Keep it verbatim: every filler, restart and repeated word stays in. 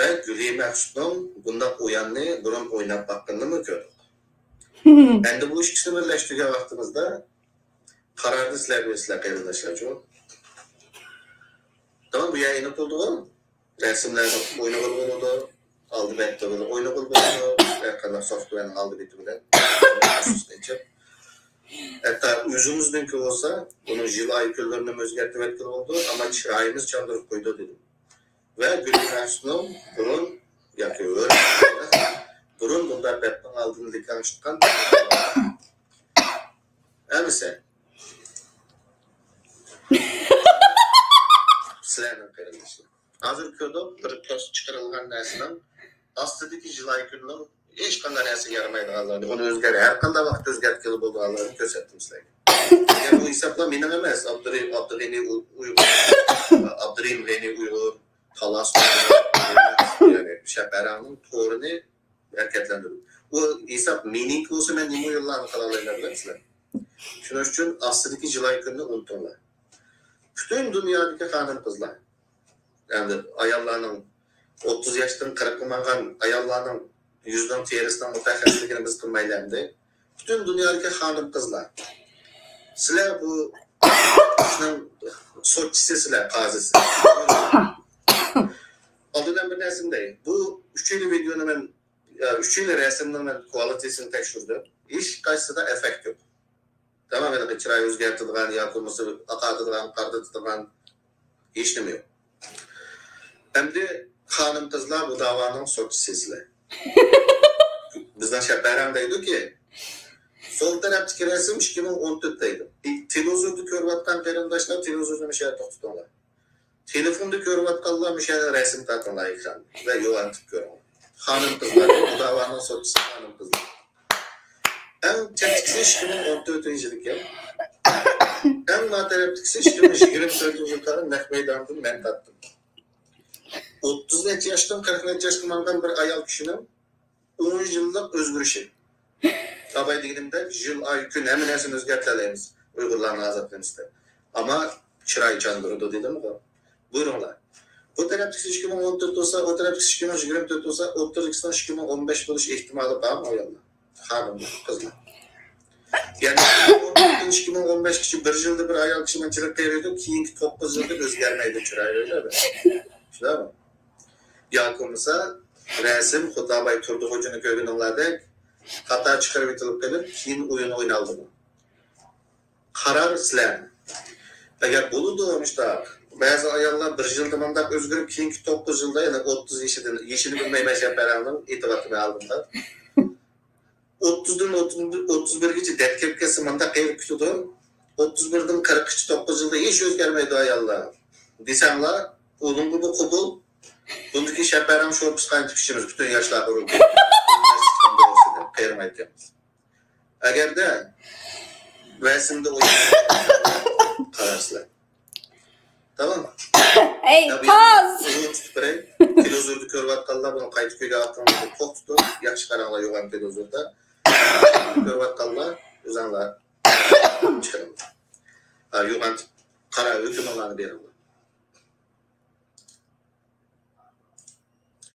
ۋە گۈلى مەخسۇتنىڭ بۇنداق ئويۇننى بۇرۇن ئويناپ باققىنىنىمۇ كۆردۇق. ئەمدى بۇ ئىككىسىنى بىرلەشتۈرگەن ۋاقتىمىزدا قارارنى سىلەر بىلىسىلەر، قېرىنداشلارچۇ. تامام، بۇ يەر ئېنىق بولدىغۇ؟ رەسىملەرنى ئوينىغىلى بولىدۇ، ئالدى بەتتە بىلەن ئوينىغىلى بولىدۇ، ھەر قانداق سوفتۋېرنىڭ ئالدى بېتى بىلەن ئېچىپ. ھەتتا ئۆزىمىزنىڭكى بولسا، بۇنىڭ يىل ئاي كۈنلىرىنى ئۆزگەرتىۋەتكىلى بولىدۇ، ئەمما چىرايىمىز چاندۇرۇپ قويىدۇ دېدىم. ۋە گۈلى مەخسۇتنىڭ بۇرۇن ياكى ھۆر بۇرۇن بۇنداق بەتنىڭ ئالدىنى لىكاڭ چىققان ئەمىسە. سىلەرنىڭ قېرىندىشىڭ. ھازىر كۆردۇق، بىر پوست چىقىرىلغان نەرسىنىڭ ئاستىدىكى يىل ئاي كۈننىڭ ھېچقانداق نەرسىگە يارىمايدىغانلىقىنى، ئۇنى ئۆزگەر-، ھەر قانداق ۋاقىتتا ئۆزگەرتكىلى بولىدىغانلىقىنى كۆرسەتتىم سىلەرگە. ئەگەر بۇ ھېسابلار مېنىڭ ئەمەس، ئابدۇرېھىم، ئابدۇغېنى ئۇ-، ئۇيغۇر، ئابدۇرېھىم غېنى ئۇيغۇر، تالاس، يەنى شەپەرەڭنىڭ تورىنى ھەرىكەتلەندۈرۈپ. ئۇ ھېساب مېنىڭكى بولسا، مەن نېمە ئويۇنلارنى قىلالايمەن بىلەمسىلەر؟ شۇنىڭ ئۈچۈن ئاستىدىكى يىل ئاي كۈننى ئۇنتۇڭلار. پۈتۈن دۇنيادىكى خانىم-قىزلار، يەنى ئاياللارنىڭ، ئوتتۇز ياشتىن قىرىققا ماڭغان ئاياللارنىڭ يۈزىنىڭ تېرىسىنىڭ مۇتەخەسسىسلىكىنى بىز قىلمايلى ئەمدى. پۈتۈن دۇنيادىكى خانىم-قىزلار، سىلەر بۇ ئىشنىڭ سوتچىسى، سىلەر قازىسى. ئالدىدا بىر نەرسىنى دەي. بۇ ئۈچىنچى ۋىدېونى مەن، ئۈچىنچى رەسىمنىڭ مەن كۋالىتېسىنى تەكشۈردۈم. ھېچقايسىسىدا ئېففېكت يوق. تامام، ھېلىقى چىراي ئۆزگەرتىدىغان ياكى بولمىسا ئاقارتىدىغان، قارىدىتىدىغان ھېچنېمە يوق. ئەمدى خانىم-قىزلار، بۇ داۋانىڭ سوتچىسى سىلەر. بىزنىڭ شەپەرەڭ دەيدۇكى، سول تەرەپتىكى رەسىم ئىككى مىڭ ئون تۆت دەيدۇ. تېلېۋىزوردا كۆرۈۋاتقان قېرىنداشلار، تېلېۋىزورنى مۇشۇ يەردە توختىتىڭلار. تېلېفوندا كۆرۈۋاتقانلار مۇشۇ يەردە رەسىم تارتىڭلار ئېكرانغا ۋە يوغان تىپ كۆرۈڭلار. خانىم-قىزلار، بۇ داۋانىڭ سوتچىسى خانىم-قىزلار. ئەڭ چەتتىكىسى ئىككى مىڭ ئون تۆتىنچى يىل ئىكەن. ئەڭ ناتەرەپتىكىسى ئىككى مىڭ يىگىرمە تۆتىنچى يىلدا نەق مەيداندىن مەن تارتتىم. ئوتتۇز نەچچە ياشتىن، قىرىق نەچچە ياشقا ماڭغان بىر ئايال كىشىنىڭ ئون يىللىق ئۆزگىرىشى. ئاباي دېگىنىمدەك، يىل، ئاي، كۈن، ھەممە نەرسىنى ئۆزگەرتەلەيمىز، ئۇيغۇرلارنى ئازاد قىلىمىز دەپ. ئەمما چىراي چاندۇرىدۇ دېدىمغۇ. بۇيرۇڭلار. بۇ تەرەپتىكىسى ئىككى مىڭ ئون تۆت بولسا، ئۇ تەرەپتىكىسى ئىككى مىڭ يىگىرمە تۆت بولسا، ئوتتۇرىدىكىسىنىڭ ئىككى مىڭ ئون بەش بولۇش ئېھتىمالى بارمۇ ئاياللار؟ خانىملار، قىزلار. يەنى ئىككى مىڭ ئون تۆتتىن ئىككى مىڭ ئون بەشكىچە بىر يىلدا بىر ئايال كىشى مەنچىلىك قېرىيدۇ، كېيىنكى توققۇز يىلدا ئۆزگەرمەيدۇ چىرايى، ئويلاپ بېقىڭ. شۇنداقمۇ؟ ياكى بولمىسا رەسىم خۇددى ئاباي تۇردى خوجىنى كۆرگىنىڭلاردەك خاتا چىقىرىپ ئېتىلىپ قېلىپ، كېيىن ئويۇن ئوينالدىمۇ؟ قارار سىلەر. ئەگەر بولىدۇ مۇشۇنداق، بەزى ئاياللار بىر يىلدا مۇنداق ئۆزگىرىپ، كېيىنكى توققۇز يىلدا يەنە ئوتتۇز يېشىدىن، يېشىنى بىلمەيمەن، شەپەرەڭنىڭ ئېيتىۋاتىمەن ئالدىمدا. ئوتتۇزدىن ئوتتۇز بىرگىچە دەت كەپ كەتسە، مانداق قېرىپ كېتىدۇ. ئوتتۇز بىردىن قىرىققىچە توققۇز يىلدا ھېچ ئۆزگەرمەيدۇ ئاياللار دېسەڭلار، ئۇنىڭغىمۇ قوبۇل. بۇندىكى شەپەرەڭ شورپىسى قاينىتىپ ئىچىمىز، پۈتۈن ياشلار ئۇرۇپ قېرىمايدىكەن. ئەگەردە رەسىمدە ئويناپ قارارسىلەر. تامام. ئەي، يا، بۇ تاز! يەرنى ئۇزۇن تۇتۇپ بېرەي. تېلېۋىزوردا كۆرۈۋاتقانلار بۇنى قايتا كۆرگەن ۋاقتىڭلاردا توختىتىپ، ياخشى قاراڭلار يوغان تېلېۋىزوردا. كۆرۈۋاتقانلار ئۆزۈڭلار چىقىرىڭلار. ھە، يوغان قارار ھۆكۈمۈڭلارنى بېرىڭلار.